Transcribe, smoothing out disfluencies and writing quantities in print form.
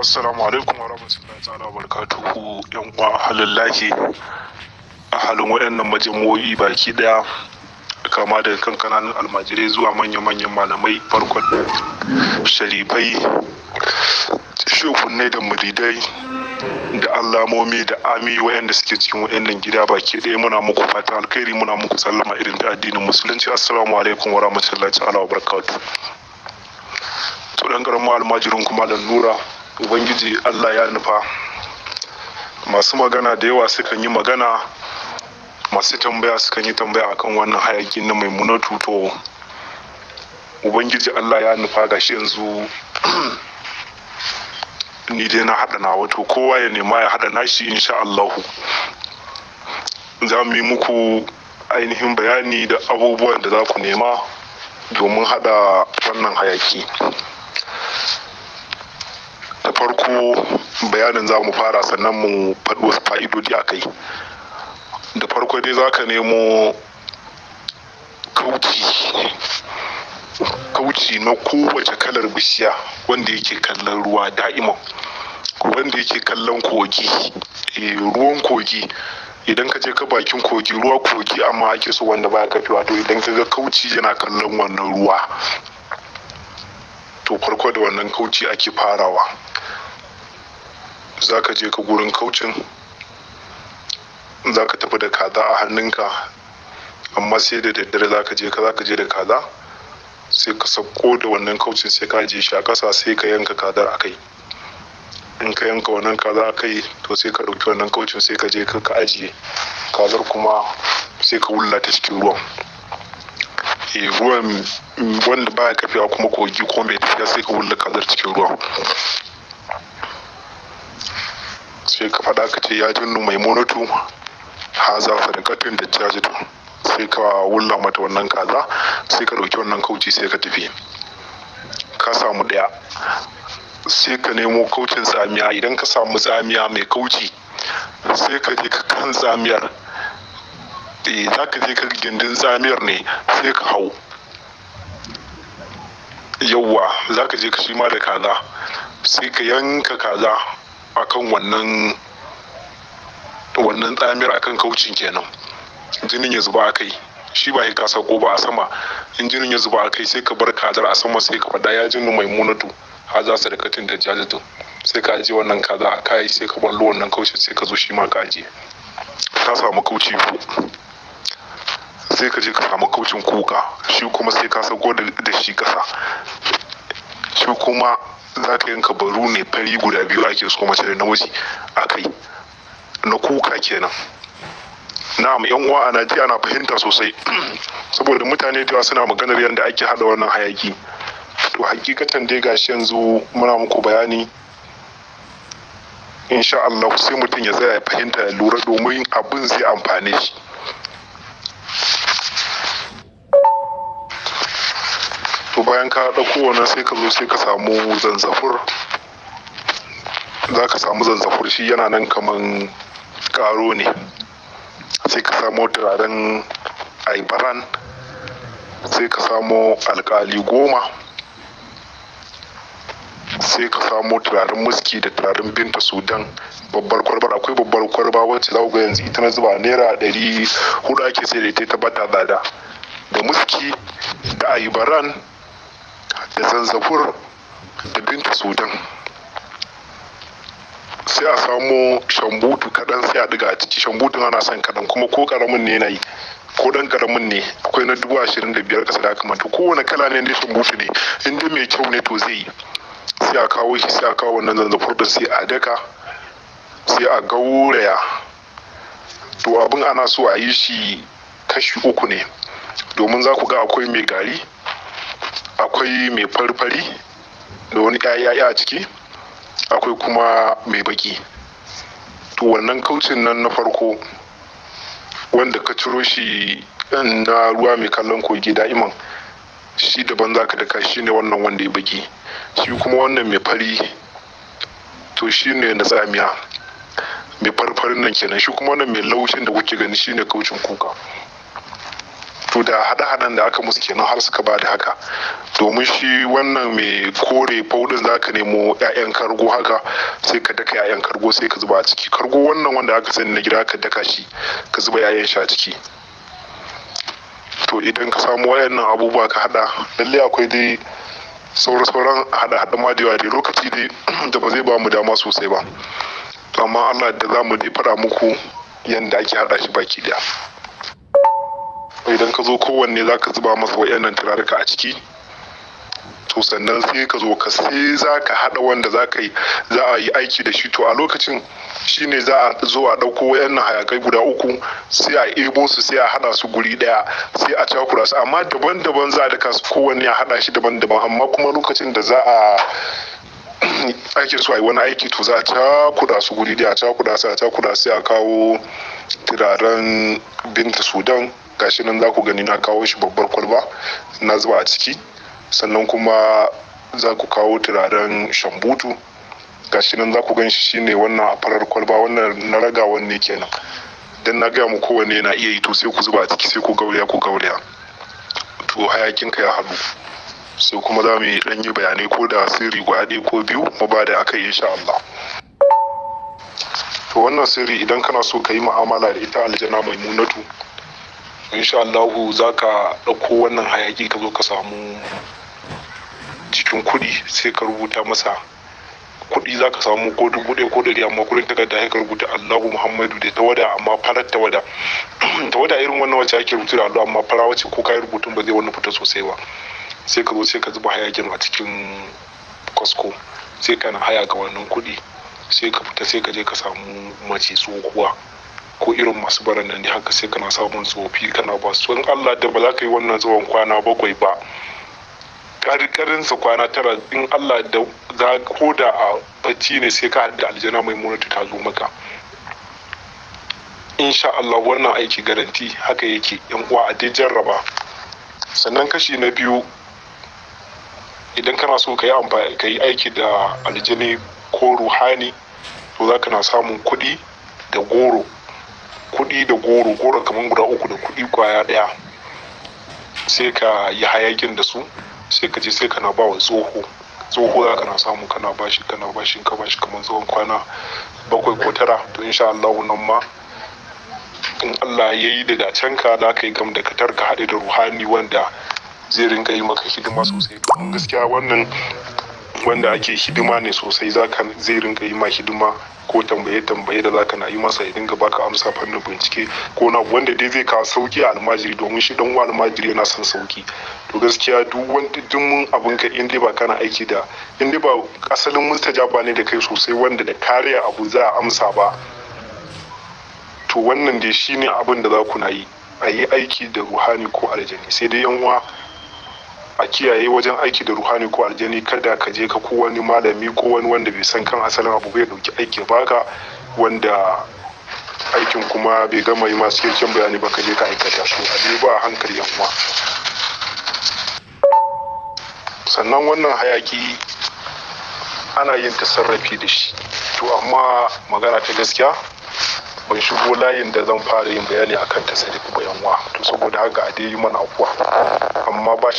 Assalamu alaikum wa rahmatullahi ta'ala wa barakatuhu, yan uwa ahalin lahi, ahalin waɗannan majami'o'i baki daya, kama daga kan kananan almajirai zuwa manya-manyan malamai, farkon sharifai, shukunai da muridai da allamomi da ami waɗanda suke cikin waɗannan gida baki ɗaya. Muna muku fatan alkhairi, muna muku sallama irin ta addinin Musulunci: assalamu alaikum wa rahmatullahi ta'ala wa barakatuhu. To, dan karamin almajirin kuma da Nura, Ubangiji Allah ya nufa, masu magana da yawa sukan yi magana, masu tambaya sukan yi tambaya akan wannan hayaki na Maimunatu. To, Ubangiji Allah ya nufa, gashi yanzu ni dai na haɗa nawa. To, kowa ya nema ya haɗa nashi. Insha Allahu za mu yi muku ainihin bayani da abubuwan da za ku nema domin haɗa wannan hayaki. Da farko bayanin za mu fara, sannan mu faɗi wasu fa'idodi a kai. Da farko dai za ka nemo kauci, kauci na kowace kalar bishiya wanda yake kallon ruwa da'iman, wanda yake kallon kogi, ruwan kogi. Idan ka je ka bakin kogi, ruwa kogi amma ake so wanda baya kafewa. To, idan ka ga kauci yana kallon wannan ruwa, to farko da wannan kauci ake farawa. Za ka je ka gurin kaucin, za ka tafi da kaza a hannunka, amma sai da daddare za ka je ka, za ka je da kaza, sai ka sauko da wannan kaucin, sai ka ajiye shi a ƙasa, sai ka yanka kazar a kai. In ka yanka wannan kaza a kai, to sai ka ɗauki wannan kaucin, sai ka je ka ajiye kazar kuma, sai ka wulla ta cikin ruwan, ruwan wanda baya kafewa kuma kogi ko mai tafiya. Sai ka wulla kazar cikin ruwan, sai ka faɗa ka ce: "Ya jinnu Maimunatu, haza sadaqatun da jajatu." Sai ka wulla mata wannan kaza, sai ka ɗauki wannan kauci, sai ka tafi. Ka samu ɗaya. Sai ka nemo kaucin tsamiya. Idan ka samu tsamiya mai kauci, sai ka je ka kan tsamiyar, za ka je ka gindin tsamiyar ne, sai ka hau. Yauwa, za ka je ka shi ma da kaza, sai ka yanka kaza akan wannan tsamiyar, akan kaucin kenan. Jinin ya zuba a kai, shi ba ka sako ba, a sama. In jinin ya zuba a kai, sai ka bar kazar a sama, sai ka faɗa: "Ya jinnu Maimunatu, haza sadakatin da jajatu." Sai ka ajiye wannan kaza a kai, sai ka ballo wannan kaucin, sai ka zo shi ma ka ajiye. Ka samu kauci biyu. Sai ka je ka samu kaucin kuka, shi kuma sai ka sako da shi kasa. Shi kuma za ka yanka baru ne fari guda biyu ake so, mace da namiji a kai, na kuka kenan. Na'am, yan uwa, ana ji ana fahimta sosai, saboda mutane da yawa suna maganar yadda ake hada wannan hayaki. To, hakikatan dai gashi yanzu muna muku bayani. Insha Allah sai mutum ya tsaya ya fahimta, ya lura, domin abin zai amfane shi. To, bayan ka ɗauko wannan, sai ka zo sai ka samu zanzafur. Za ka samu zanzafur, shi yana nan kaman ƙaro ne. Sai ka samo turaren aibaran, sai ka samo alƙali 10, sai ka samo turaren muski da turaren Binta Sudan, babbar kwalbar. Akwai babbar kwalba wacce za ku ga yanzu ita na zuba, ₦400 ake sai da ita, ta bata tsada. Da muski da aibaran da zanzafur da Binta Sudan, sai a samo shambutu kaɗan, sai a ɗiga a ciki. Shambutun ana son kaɗan, kuma ko ƙaramin ne na yi, ko ɗan ƙaramin ne. Akwai na 25,000, ƙasa da haka ma. To, kowane kala ne dai shambutu ne, in dai mai kyau ne to zai yi. Sai a kawo shi, sai a kawo wannan zanzafur ɗin, sai a daka, sai a gauraya. To, abin ana so a yi shi kashi uku ne, domin za ku ga akwai mai gari, akwai mai farfari da wani ƴaƴa a ciki, akwai kuma mai baki. To, wannan kaucin nan na farko wanda ka ciro shi na ruwa mai kallon kogi da'iman, shi daban za ka daka shi ne, wannan wanda ya baki. Shi kuma wannan mai fari, to shi ne na tsamiya, mai farfarin nan kenan. Shi kuma wannan mai laushin da kuke gani shi ne kaucin kuka. To da haɗe-haɗen da aka musu kenan har suka ba da haka. Domin shi wannan mai kore faudin za ka nemo 'ya'yan kargo haka, sai ka daka 'ya'yan kargo sai ka zuba a ciki. Kargo wannan wanda aka sani na gida, ka daka shi ka zuba 'ya'yan shi a ciki. To idan ka samu wayannan abubuwa ka haɗa, lallai akwai dai sauran haɗe-haɗe ma da yawa dai, lokaci dai da ba zai ba mu dama sosai ba, amma Allah da za mu dai faɗa muku yanda ake haɗa shi baki ɗaya. Idan ka zo, kowanne za ka zuba masa wayannan turaruka a ciki. To sannan sai ka zo ka sai za ka haɗa wanda za ka yi, za a yi aiki da shi. To a lokacin shine za a zo a ɗauko wayannan hayakai guda uku, sai a ebo su, sai a haɗa su guri ɗaya, sai a cakura su, amma daban-daban za a daka su, kowanne a haɗa shi daban-daban. Amma kuma lokacin da za a ake so a yi wani aiki, to za a cakuɗa su guri ɗaya, a cakuɗa su, a cakuɗa, sai a kawo turaren Binta Sudan. Gashi nan za ku gani na kawo shi, babbar kwalba na zuba a ciki. Sannan kuma za ku kawo turaren shambutu, gashi nan za ku gan shi, shine wannan a farar kwalba, wannan na ragawan ne kenan. Dan na gaya mu kowanne yana iya yi. To sai ku zuba a ciki, sai ku gauraya, ku gauraya, to hayakin ka ya haɗu. Sai kuma za mu yi ɗan yi bayanai ko da sirri guda ɗaya ko biyu mu ba da akai insha Allah. To wannan sirri, idan kana so ka yi mu'amala da ita aljana Maimunatu, insha Allahu za ka ɗauko wannan hayaki, ka zo ka samu jikin kuɗi, sai ka rubuta masa kuɗi. Za ka samu ko 1000 ko 100, amma kuɗin takarda, sai ka rubuta Allahu Muhammadu da tawada, amma farar tawada, tawada irin wannan wacce ake rubutu da allo, amma fara wacce ko kayi rubutun ba zai wani fita sosai ba. Sai ka zo sai ka zuba hayakin a cikin kasko, sai kana haya ga wannan kuɗi. Sai ka fita, sai ka je ka samu mace tsohuwa ko irin masu baran nan ne haka, sai kana samun tsofi kana ba su. In Allah da ba za ka yi wannan tsawon kwana 7 ba, karkarinsa kwana 9, in Allah da za ko da a bacci ne sai ka haɗu da aljana Maimunatu ta zo maka insha Allah. Wannan aiki garanti haka yake, yan uwa, a dai jarraba. Sannan kashi na biyu, idan kana so ka yi amfani, ka yi aiki da aljani ko ruhani, to za ka na samun kuɗi da goro, kuɗi da goro, goro kamar guda uku da kuɗi kwaya ɗaya, sai ka yi hayakin da su, sai ka je sai kana ba wa tsoho. Tsoho za ka na samu kana bashi, kana bashi, ka bashi kamar tsawon kwana 7 ko 9. To insha Allah nan ma in Allah ya yi da dacen ka, za ka yi gam da katar ka haɗe da ruhani wanda zai rinka yi maka hidima sosai. Domin gaskiya wannan wanda ake hidima ne sosai, zaka zai rinka yi ma hidima, ko tambaye tambaye da zaka na yi masa ya dinga baka amsa, fannin bincike ko na wanda dai zai kawo sauki a almajiri, domin shi dan uwa almajiri yana son sauki. To gaskiya duk wanda duk mun abun ka, in dai ba kana aiki da, in dai ba asalin mustajaba ne da kai sosai wanda da kariya abu za a amsa ba, to wannan dai shine abin da za ku na yi, a yi aiki da ruhani ko aljani. Sai dai yan uwa a kiyaye wajen aiki da ruhani ko aljani, kada ka je ka ko wani malami ko wani wanda bai san kan asalin abu bai dauki aiki baka, wanda aikin kuma bai gama yi masu cikakken bayani ba, ka je ka aikata su. A dai ba hankali, yan uwa. Sannan wannan hayaki ana yin tasarrafi da shi. To amma magana ta gaskiya, ban shigo layin da zan fara yin bayani akan tasarrufi ba, yan uwa. To saboda haka a dai yi mana afuwa, amma ba.